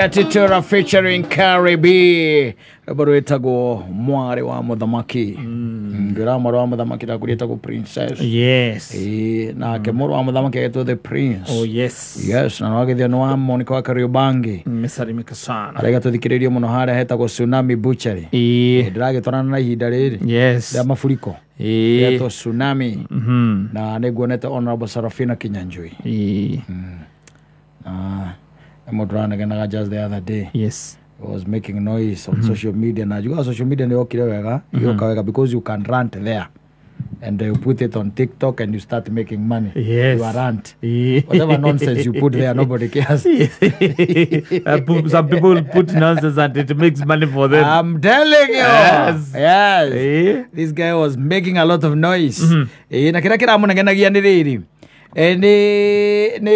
Titura featuring Cardi B. Rwĩmbo rwĩtagwo Mwarĩ wa Mũthamaki. Ngĩra mwarĩ wa mũthamaki ndakũrĩtagwo princess. Yes. Ĩĩ, nake mũrũ wa mũthamaki agetwo the prince. Oh yes. Yes, na nĩwagĩthio nĩ wa Monica wa Kariobangi. Mmesalimika sana. Arĩa tũthikĩrĩirie mũno harĩa hetagwo Tsunami Butchery. Ĩĩ. Ndĩragĩtwarana na ihinda rĩrĩ Yes. rĩa maburiko. Ĩĩ. Retwo Tsunami. Mhm. Na nĩnguonete Honorable Sarafina Kinyanjui. Ĩĩ. Na nĩ mũndũ ũranegenaga just the other day. Yes. Was making noise on social media. Na jua social media nĩ yokire wega, yoka wega because you can rant there and you put it on TikTok and you start making money. Yes. You are rant. Ĩĩ. Whatever nonsense you put there, nobody cares. Some people put nonsense and it makes money for them. I'm telling you. Yes. Yes. Ĩĩ. This guy was making a lot of noise. Na kĩrĩa kĩramũnegenagia nĩ rĩrĩ,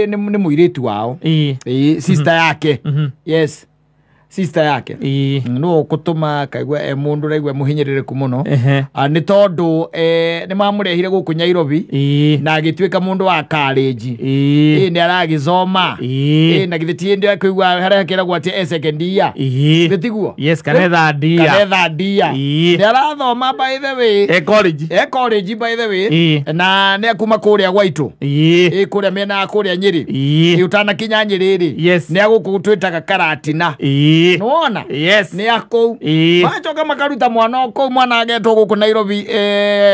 nĩ mũirĩtu wao. Ĩĩ. Sister yake. Yes, sister yake. Ĩĩ. No kũtũma kaigua e mũndũ ũraigua mũhinyĩrĩrĩku mũno. Ehe. Ah, nĩ tondũ nĩ mamũrehire gũkũ Nairobi Ĩĩ. na agĩtuĩka mũndũ wa karĩnji. Ĩĩ. Nĩ aragĩthoma. Ĩĩ. Na githĩ ti hĩndĩ akũigua harĩa hakĩragwo atĩ e second year? Ĩĩ. Githĩ tiguo? Yes, kanetha ndia. Kanetha ndia. Ĩĩ. Nĩ arathoma, by the way. E college. E college, by the way. Ĩĩ. Na nĩ akuma kũrĩa gwaitũ. Ĩĩ. Kũrĩa mĩena ya kũrĩa Nyĩrĩ. Ĩĩ. Ũtanakinya Nyĩrĩ rĩ, Yes. nĩ agũkũ twĩtaga Karatina. Ĩĩ. Nĩwona? Yes. Nĩ akũu. Ĩĩ. Macoka makaruta mwana o kũu, mwana agetwo gũkũ Nairobi,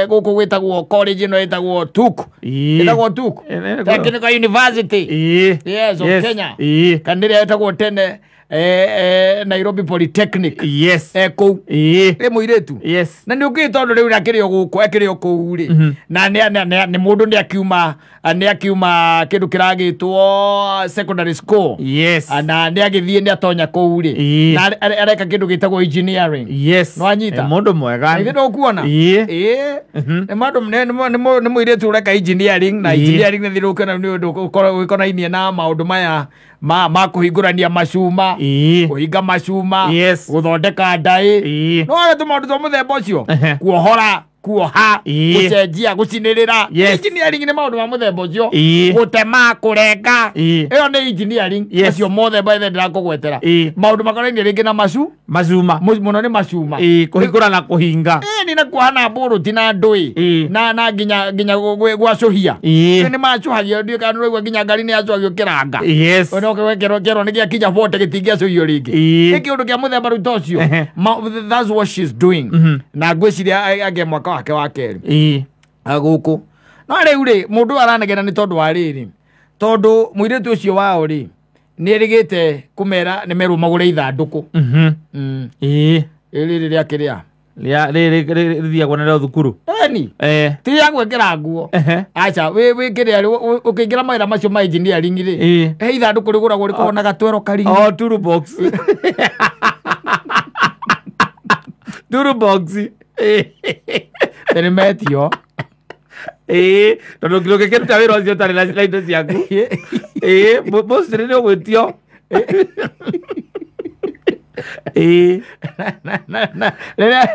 gũkũ gwĩtagwo college ĩno ĩtagwo TUK. Ĩĩ. Ĩtagwo TUK. Technical University. Ĩĩ. Yes, of Yes. Kenya. Ĩĩ. Kana ĩrĩa ĩtagwo tene Nairobi Polytechnic. Yes. Kũu. Ĩĩ. Ĩ mũirĩtu. Yes. Na nĩ ũkĩĩ tondũ rĩu akĩrĩ o gũkũ, akĩrĩ o kũu rĩ, na nĩ mũndũ nĩ akiuma kĩndũ kĩragĩtwo secondary school. Yes. Na nĩ agĩthiĩ nĩ atonya kũu rĩ, Ĩĩ. na areka kĩndũ gĩtagwo engineering. Yes. Nĩwanyita? Mũndũ mwega. Ithe ndũkuona? Ĩĩ. Ĩĩ, nĩ mũndũ nĩ mũirĩtu ũreka engineering na Ĩĩ. engineering nĩ thirũkĩona nĩ ũndũ ũkonainie na maũndũ maya ma kũhingũrania macuma, Ĩĩ. kũhinga macuma, Yes. gũthondeka ndaĩ. Ĩĩ. No wage tũmaũndũ twa mũthemba ũcio, Ehe. kuohora, kuoha, Ĩĩ. gũcenjia, gũcinĩrĩra. Yes. Engineering nĩ maũndũ ma mũthemba ũcio. Ĩĩ. Gũtema, kũrenga. Ĩĩ. Ĩyo nĩ engineering. Yes. Macio mothe by the ndĩrakũgwetera, Ĩĩ. maũndũ makonainie rĩngĩ na macu Macuma. mũno nĩ macuma. Ĩĩ. Kũhingũra na kũhinga. Ĩni na kuhana mbũrũti na ndũĩ Ĩĩ. na nginya gwacũhia. Ĩĩ. Nĩ macũhagio, ndiũ kana nĩũraigua nginya ngari nĩ yacũhagio kĩranga. Yes. No kerwo nĩ gĩakinya bote gĩtingĩacũhio rĩngĩ. Ĩĩ. Nĩ kĩũndũ kĩa mũthemba rĩu ta ũcio. Ehe. That's what she's doing. Na ngwĩciria angĩ mwaka wake wa kerĩ Ĩĩ. gũkũ. No rĩu rĩ, mũndũ ũyũ aranegena nĩ tondũ wa rĩrĩ, tondũ mũirĩtu ũcio wao rĩ, nĩ erĩgĩte kũmera nĩ merwo magũre ithandũkũ. Ĩĩ. Rĩrĩ rĩa kĩrĩa. Rĩa rĩrĩ rĩthiagwo narĩo thukuru. Eni. Eh. Ti rĩa gwĩkĩra nguo. Ehe. Aca, wĩ kĩrĩa ũkĩingĩra mawĩra macio ma engineering rĩ, Ĩĩ. he ithandũkũ rĩgũragwo rĩkoragwo na gatwero karingi. Oh, toolbox. Toolbox. Ĩĩ. Nĩ metio. Ĩĩ, tondũ ndũngĩkĩruta wĩra ũcio ũtarĩ na indo ciaku. Ĩĩ, mostly nĩ ũgwĩtio. Ĩĩ. Rĩrĩa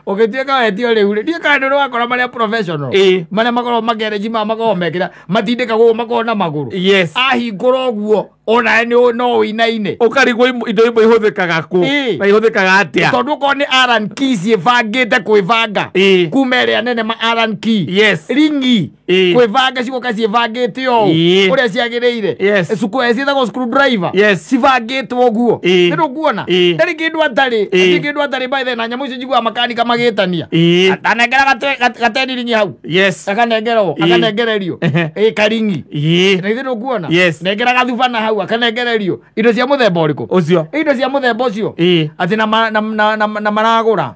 ũgĩtuĩka wetio rĩu rĩ, ndiũĩ kana nĩ ũrakora marĩa professional, Ĩĩ. marĩa makoragwo magereji maya makoragwo mekĩra matindĩkagwo makoragwo na magũrũ. Yes. Ahingũra ũguo onawe nĩ no ũinaine. Ũkarigwo indo imwe ihũthĩkaga kũ Ĩĩ. na ihũthĩkaga atĩa. Tondũ okorwo nĩ Allen key ciĩbangĩte kwĩbanga, Ĩĩ. kuma ĩrĩa nene ma Allen key, Yes. ringi, Ĩĩ. kwĩbanga cigoka ciĩbangĩte ũũ Ĩĩ. ũrĩa ciagĩrĩire. Yes. Ciĩtagwo screwdriver. Yes. Cibangĩtwo ũguo. Ĩĩ. Nĩ ndũkuona? Ĩĩ. Ndarĩ kĩndũ atarĩ. Ĩĩ. Hatirĩ kĩndũ atarĩ by the na nyamũ icio njiguaga makanika magĩtania. Ĩĩ. Anengera gateni ringi hau. Yes. Akanengerwo. Ĩĩ. Akanengererio. Ehe. Ĩ karingi. Ĩĩ. Na ithuĩ ndũkuona? Yes. Nengera gathubana hau akanengererio indo cia mũthemba ũrĩkũ? Ũcio. Indo cia mũthemba ũcio. Ĩĩ. Atĩ na maragũra.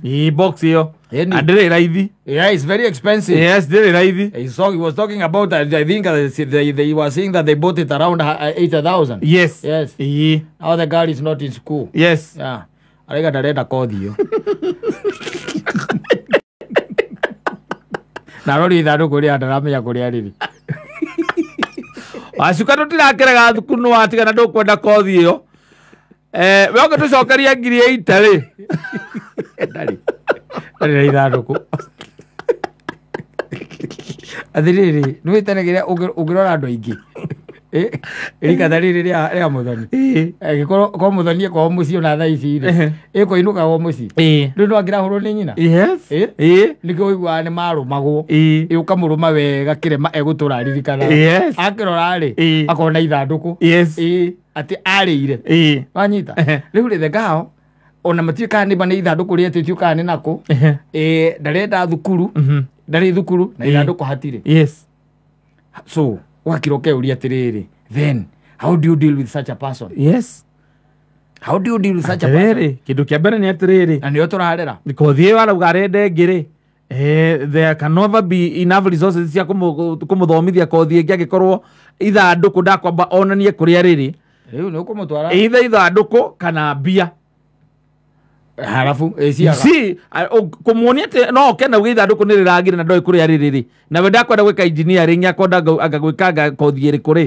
Ĩĩ, box ĩyo. Ĩni. Na ndĩrĩ raithi. Yeah, it's very expensive. Yes, ndĩrĩ raithi. He was talking about, I think they were saying that they bought it around 80,000. Yes. Yes. Ĩĩ. Now the girl is not in school. Yes. Yeah. Araiga ndarenda kothi ĩyo. Na rori ithandũkũ rĩa ndaramenya kũrĩa rĩrĩ. Wacuka tũtirakĩrega thukuru nĩ watigana ndũkwenda kothi ĩyo. We ũngĩtũcokeria 80,000 rĩ. Ndarĩ. Ndarĩ na ithandũkũ. Atĩrĩrĩ, nĩ wĩtanagĩra ũngĩrora andũ aingĩ. Rikatha rĩrĩ rĩa mũthoni. Angĩkorwo ko mũthoni ekorwo mũciĩ ona thaa ici rĩ, ĩkũinũka go mũciĩ. Rĩu no angĩrahũrwo nĩ nyina. Yes. Nĩkĩo ũiguaga nĩ marũmagwo. Ũkamũrũma wega kĩrema egũtũra aririkanaga. Yes. Akĩrora rĩ, akona ithandũkũ. Atĩ arĩire. Wanyita. Rĩu rĩ the girl ona matiũĩ kana nĩ ma nĩ ithandũkũ rĩetĩtio kana nĩ nakũ. Ndarenda thukuru, ndarĩ thukuru na ithandũkũ hatirĩ. Yes. So wakira ũkeuria atĩrĩrĩ, then how do you deal with such a person? Yes. How do you deal with such a person? Atĩrĩrĩ, kĩndũ kĩa mbere nĩ atĩrĩrĩ, Na nĩyo tũrarera. Kothi ĩyo arauga arenda ĩngĩ rĩ, there can never be enough resources cia kũmũthomithia kothi ĩngĩ angĩkorwo ithandũkũ ndakwamba onanie kũrĩa rĩrĩ. Rĩu nĩ ũkũmũtwara Either ithandũkũ kana mbia. Harabu ĩciaga. Si kũmuonia atĩ no oke na uge ithandũkũ nĩ rĩragire na ndoĩ kũrĩa rĩrĩ rĩ, nawe ndakwenda gwĩka engineering, akwenda anga gwĩka kothi ĩrĩkũ rĩ,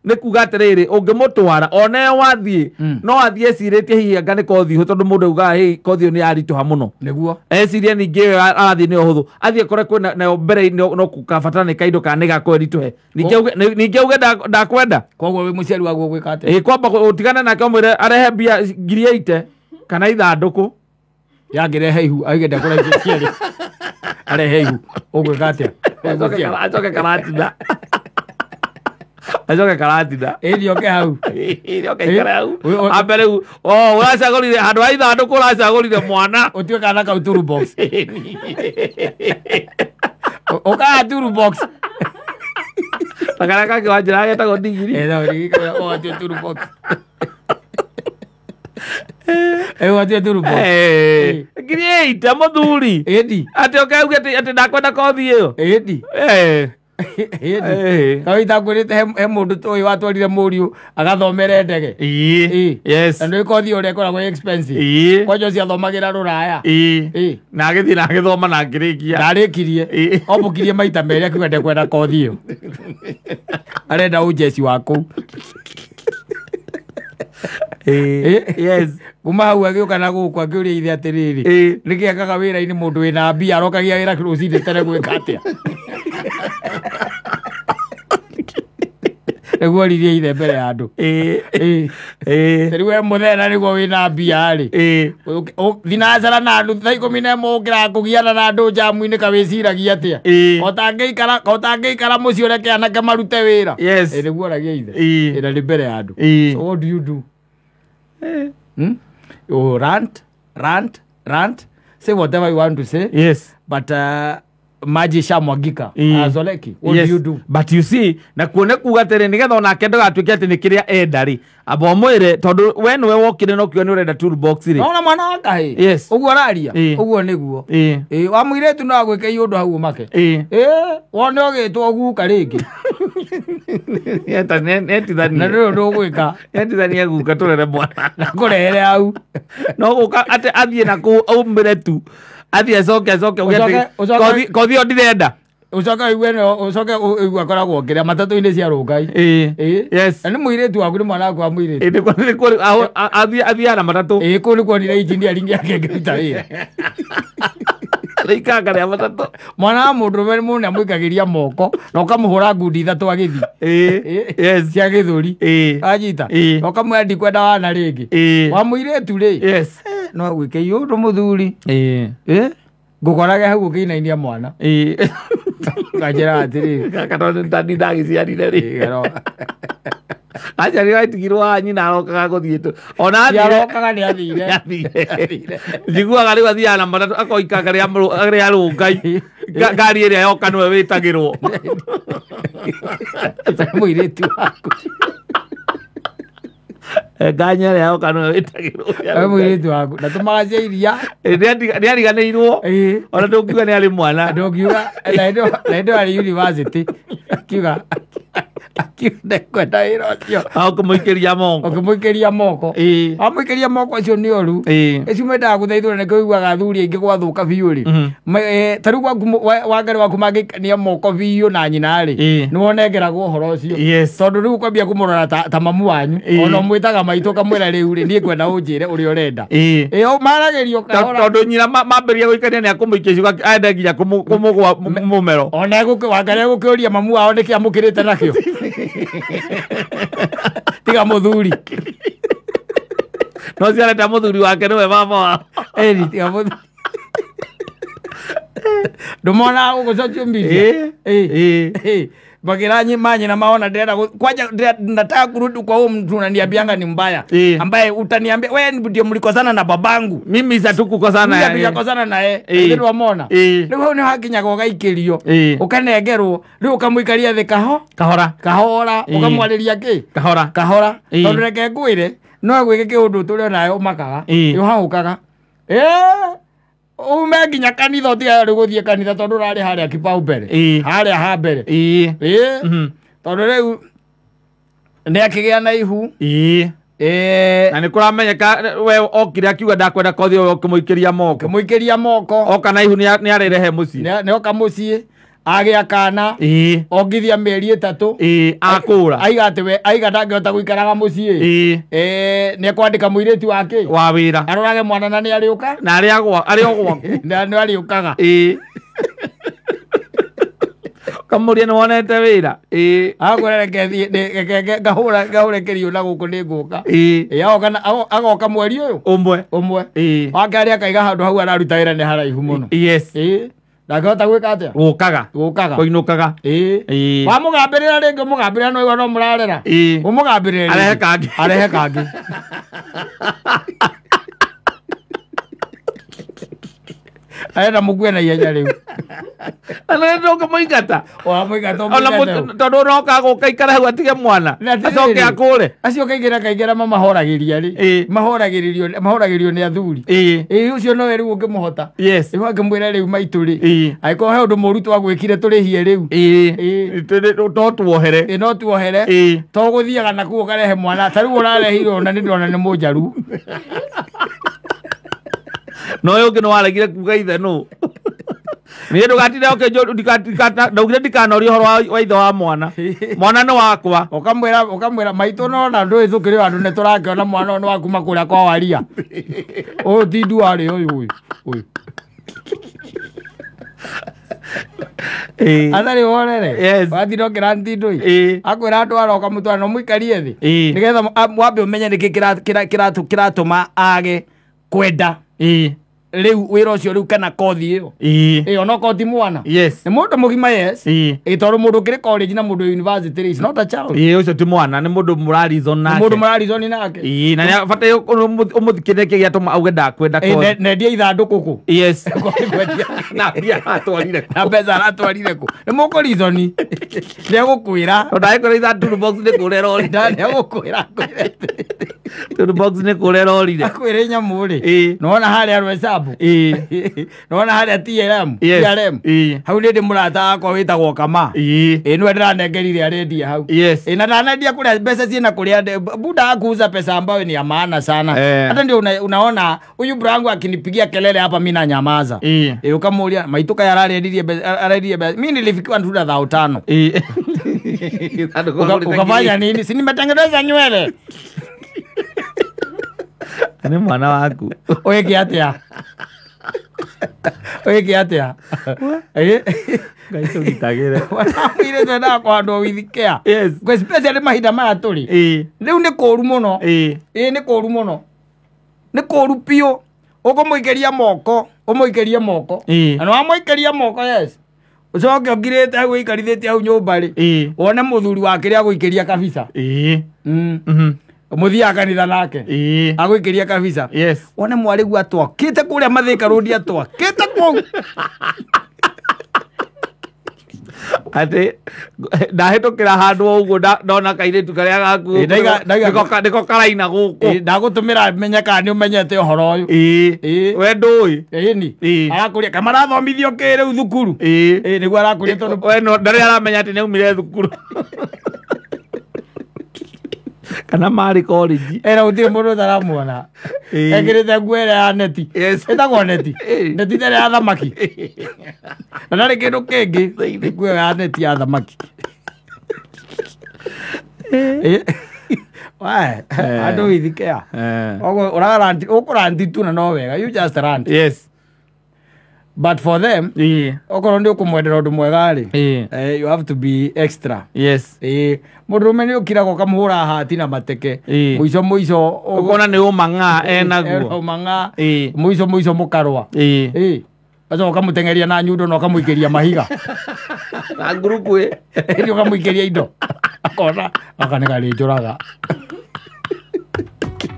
nĩ kuga atĩrĩrĩ, ũngĩmũtwara ona wathiĩ no athiĩ ecirĩtie hihi anga nĩ kothi hũ, tondũ mũndũ augaga hĩ kothi ĩyo nĩ yaritũha mũno. Nĩguo. Eciria ningĩ ĩyo arathiĩ nĩyo hũthũ, athiĩ akore kwĩna nayo mbere no kabatara nĩ kaindo kana nĩ gakorwo ĩritũhe, ningĩ auge ndakwenda. Koguo wĩ mũciari waguo gwĩka atĩa? Ĩ kwamba ũtigane nake ũmwĩre arehe mbia 80,000 kana ithandũkũ. Yangĩrehe ihu aige ndakũra icio cierĩ. Arehe ihu ũgwĩka atĩa? Acoke karatina. Acoke karatina. Ĩni oke hau. Ĩni oke ikare hau. Ambe rĩu, oh, ũracagũrire handũ ha ithandũkũ ũracagũrire mwana. Ũtuĩke kana kau toolbox. Ũkaga toolbox. Na karĩa kangĩ wanjĩraga getagwo ndigiri. Ũgatua toolbox. Ũgatua toolbox. 80,000 mũthuri. Ĩni. Atĩ oke auge atĩ ndakwenda kothi ĩyo. Ĩni. Kau itakwĩrĩte he mũndũ tũĩ watwarire mũriũ agathomere ndege. Yes. Na nĩ kothi ũrĩa ĩkoragwo expensive. Kwanja ũcio athomagĩra rũraya. Na agĩthiĩ na agĩthoma na akĩrĩkia. Ndarĩkirie. Ombũkirie maita merĩ akiuga ndekwenda kothi ĩyo. Arenda ũjeci wa kũu. Yes. Kuma hau agĩũka na gũkũ akĩũria ithe atĩrĩrĩ, nĩkĩ akaga wĩra-inĩ mũndũ wĩna mbia arokagia wĩra rũcinĩ tene gwĩka atĩa? Nĩguo oririe ithe mbere ya andũ. Rĩu we mũthenya nĩguo wĩna mbia rĩ, thinacara na andũ thaa 11 ũkĩraga kũgiana na andũ njamu-inĩ kawĩciragia atĩa? Kotangĩikara mũciĩ ũreke anake marute wĩra. Nĩguo oragia ithe. Na nĩ mbere ya andũ. So what do you do? You rant, rant, rant. Say whatever you want to say. Yes. But maji shamwagika. Azoleki. What do you do? But you see, na kuone kuga atĩrĩ nĩgetha onake ndagatuĩke atĩ nĩ kĩrĩa enda rĩ, amba ũmwĩre tondũ we nĩwe wokire na ũkiuga nĩ ũrenda toolbox rĩ. Ona mwana wa kahĩĩ. Yes. Ũguo araria. Ũguo nĩguo. Wa mũirĩtu no agwĩke ũndũ hau ũmake. Wone ũgĩtwo guka rĩngĩ. Netithania. Na ndũrĩ ũndũ ũgwĩka. Netithania guka tũrere mwana. Na kũrehere hau. No gũka atĩ athiĩ na kũu aumĩre tu. Athiĩ acoke uge atĩ kothi ĩyo ndirenda. Ũcoke ũigue ũcoke ũigue akoragwo kĩrĩa matatũ-inĩ cia Rũngai. Yes. Na nĩ mũirĩtu waku, nĩ mwana waku wa mũirĩtu. Athiaga na matatũ. Kũu nĩkuo onire engineering yake ĩngĩruta wĩra. Rĩikanga rĩa matatũ. Mwana wa mũndũrũme mũndũ nĩamũikagĩria moko na ũkamũhũra ngundi ithatũ agĩthiĩ. Yes. Cia gĩthũri. Anyita. Na ũkamwĩra ndikwenda wana rĩngĩ. Wa mũirĩtu rĩ. Yes. No agwĩke ũndũ mũthuri. Ngũkorage hau ũkĩinainia mwana. Nganjĩra atĩrĩrĩ. Gaka tondũ nĩ ndagĩciarire rĩ. Aciarirwo atigirwo haha nyina arokaga gũthiĩ tũ. Ona athire. Arokaga nĩ athire. Athire. Njiguaga rĩu athiaga na matatũ akoikanga rĩa Rũngai. Ngari ĩrĩa yoka nĩwe wĩtagĩrwo. Mũirĩtu waku. Nganya ĩrĩa yoka nĩwe wĩtagĩrwo. Mũirĩtu waku. Na tũmaga cia iria. Nĩ ariganĩirwo. Ona ndũngiuga nĩ arĩ mwana. Ndũngiuga na hĩndĩ ĩyo arĩ university. Akiuga ndekwenda wĩra ũcio. Ũkĩmũikĩria moko. Ũkĩmũikĩria moko. Wamũikĩria moko ũcio nĩ ũru. Ĩcio mendaga gũthaithũra nĩkĩo ũiguaga athuri aingĩ gwathũka biũ rĩ. Ta rĩu gwaku Wangari waku mangĩikania moko biũ na nyina rĩ, nĩ wonengeragwo ũhoro ũcio. Tondũ rĩu ũkwambia kũmũrora ta mamu wanyu. Ona ũmwĩtaga maitũ ũkamwĩra rĩu rĩ, niĩ ngwenda ũnjĩre ũrĩa ũrenda. Maragĩrio kahora. Tondũ nyina mambĩrĩria gũikania nĩ akũmũikia ciugo enda nginya kũmũgũa mũmero. Ona Wangari egũkĩũria mamu wao nĩkĩ amũkĩrĩte nakĩo. Tiga muthuri. No ciareta muthuri wake niwe baba wao. Eni tiga muthuri. Ndumona gũkũ social media. Bakiranyi manyi na maona ndenda kwaja nataka kurudi kwa huyo mtu unaniambianga ni mbaya. Ambaye utaniambia wewe ndio mlikosana na babangu. Mimi situkukosana yeye. Mimi tujakosana naye. Ndio wamona. Rĩu hau nĩ hakinyaga ũgaikĩrio. Ũkanengerwo rĩu ũkamũikaria thĩ kahora. Kahora ũkamwarĩria kĩ? Kahora. Kahora. Tondũ reke ngwĩre no gwĩke kĩũndũ tũrĩ onawe ũmakaga. Ũhahũkaga. Ume nginya kanitha ũtigaga rĩu gũthiĩ kanitha tondũ ũrarĩ harĩa kibao mbere. Harĩa ha mbere. Tondũ rĩu nĩ akĩgĩa na ihu. Na nĩ kũramenyeka we okire akiuga ndakwenda kothi ũyũ ũkĩmũikĩria moko. Ũkĩmũikĩria moko. Oka na ihu nĩ arĩrehe mũciĩ. Nĩ oka mũciĩ. Agĩa kana. Ongithia mĩeri 3. Akũra. Aiga atĩ we aiga ndangĩhota gũikaraga mũciĩ. Nĩ ekwandĩka mũirĩtu wake wa wĩra. Arorage mwana na nĩ arĩũka. Na arĩ o gwaku. Na nĩ arĩũkaga. Kamũria nĩ wonete wĩra. Akwĩra reke thiĩ ngahũre kĩriũ na gũkũ nĩ ngũka. Agoka mweri ũyũ ũmwe. Wakerĩ akaiga handũ hau araruta wĩra nĩ haraihu mũno. Yes. Ndangĩhota gwĩka atĩa? Gũkaga. Gũkaga. Kũinũkaga. Wamũgambĩrĩra rĩngĩ ũmũgambĩrĩra no igua no mũrarera. Ũmũgambĩrĩre. Arehe kangĩ. Arehe kangĩ. Arenda mũkue na ihenya rĩu. Na nĩ ũkĩmũingata. Wamũingata Ona ũmũingate. tondũ ũroka gũka ikara hau atige mwana. Acoke akũre. Acio kaingĩra kaingĩra mamahoragĩria rĩ. Mahoragĩrio nĩ athuri. Ũcio nowe rĩu ũngĩmũhota. Yes. Rĩu angĩmwĩra rĩu maitũ rĩ. Angĩkorwo he ũndũ mũũru twagwĩkire tũrĩhie rĩu. No tuohere. No tuohere. To gũthiaga na kuo ũkarehe mwana. Ta rĩu ũrarehirwo na nĩ ndĩrona nĩ mũnjaru. No ũyũ ũngĩ nĩ waregire kuga ithe nũ. Niĩ ndũgatinde ũkĩnjũria ndaugire ndikanorie ũhoro wa ithe wa mwana. Mwana nĩ wakwa. Ũkamwĩra maitũ nona ndũĩ tũkĩrĩ andũ nĩ tũrakĩona mwana ũyũ nĩ wa kuma kũrĩa kwa waria. Ũyũ ti nduarĩ ũyũ ũyũ. Atarĩ worere. Watinda ũkĩra ntindũ. Akwĩra andũ aroka mũtwara no mũikarie thĩ. Nĩgetha wambe ũmenye nĩkĩ kĩratũma age kwenda. Rĩu wĩra ũcio rĩu kana kothi ĩyo. Ĩyo no kothi mwana. Yes. Nĩ mũndũ mũgima yes. Tondũ mũndũ ũkĩrĩ college na mũndũ university is not a child. Ũcio ti mwana nĩ mũndũ mũrareason nake. Mũndũ mũrareason nake. Na nĩ abataire ũmũthikĩrĩrie kĩrĩa gĩatũma auge ndakwenda kothi. Nendia ithandũkũ kũ. Yes. Na mbia aratwarire kũ. Na mbeca aratwarire kũ. Nĩ mũkũreason. Nĩ egũkwĩra. Tondũ angĩkorwo ithandũkũ box nĩ kũrĩa ĩrorire. Nĩ egũkwĩra akwĩre. Toolbox nĩ kũrĩa ĩrorire. Akwĩre nyamũ rĩ. Nĩwona harĩa Rwesabu. Nĩwona harĩa TLM. TRM. Hau nĩ ndĩ mũrata wakwa wĩtagwo Kama. Nĩwe ndĩranengerire arendia hau. Yes. Na ndanendia kũrĩa mbeca ciĩna kũrĩa buda hakuuza pesa ambayo ni ya maana sana. Hata ndio unaona huyu brangu akinipigia kelele hapa mimi nanyamaza. Ukamuulia maitũ kaya ararendirie mbeca. Mimi nilifikiwa ndura 5,000. Ukafanya nini? Si nimetengeneza nywele. Nĩ mwana waku. Ũgĩke atĩa? Ũgĩke atĩa? Ngai tũgitagĩre. Mũirĩtu endaga kũhandwo with care. Yes. Especially mahinda maya tũrĩ. Rĩu nĩ kũũru mũno. Nĩ kũũru mũno. Nĩ kũũru biũ. Ũkũmũikĩria moko, ũmũikĩrie moko. Na wamũikĩria moko yes. Ũcoke ũngirĩte hau ũikarithĩtie hau nyũmba rĩ. Wone mũthuri wake rĩa gũikĩria kabisa. Mũthiaga kanitha nake. Agũikĩria kabisa. Yes. Wone mwarĩgu atwakĩte kũrĩa Mathĩka Road atwakĩte kũu. Atĩ ndahĩtũkĩra handũ o ũguo ndona kairĩtu karĩa gaku nĩko karaina gũkũ. Ndagũtũmĩra menye kana nĩ ũmenyete ũhoro ũyũ. We ndũĩ. Ĩni. Arakũria kama arathomithio kĩ rĩu thukuru. Nĩguo arakũria tondũ we ndarĩ aramenya atĩ nĩaumire thukuru. Kana marĩ college. Era gũtirĩ mũndũ ũtaramuona. Ekĩrĩte nguo ĩrĩa ya neti. Ĩtagwo neti. Neti ĩrĩa ya thamaki. Na ndarĩ kĩndũ kĩngĩ. Nguo ya neti ya thamaki. Wae, andũ with care. Ũguo ũraranti, ũkũranti tu na no wega. You just rant. Yes. But for them, okorwo nĩ ũkũmwendera ũndũ mwega rĩ, you have to be extra. Ĩĩ, mũndũrũme nĩ ũkiraga ũkamũhũra hati na mateke. Mũico mũico ũkona nĩ ũmang'a enaguo. Ũmang'a. Mũico mũico mũkarũa. Ĩĩ, acoka ũkamũteng'eria na nyundo na ũkamũikĩria mahiga. Na ngurukwĩ. Ĩĩ, ũkamũikĩria indo, akona aka nĩ karĩnjũraga.